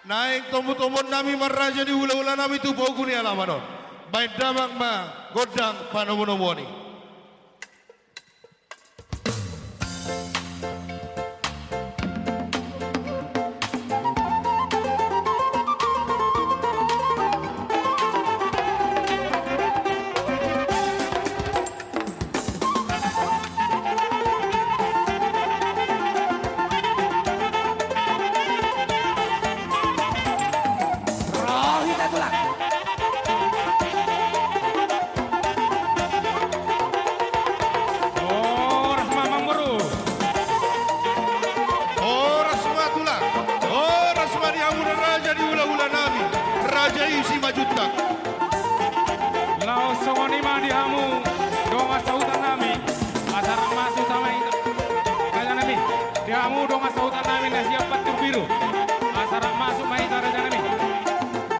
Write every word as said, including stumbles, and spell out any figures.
Naeng tombu-tombun nami marraja di hula-hula nami tu pogu ni alaman on. Baen damang ma gondang panomu-nomuon i. Ro hita tulang. Horas ma amangboru. Horas ma tulang. Horas ma di hamu na raja di hula-hula nami. Raja i Simanjuntak. Laos songon i ma di hamu dongan sahuta nami. Asa rap masuk sama i. Raja nami. Di hamu dongan sahuta nami na siap pattur biru. Asa rap masuk.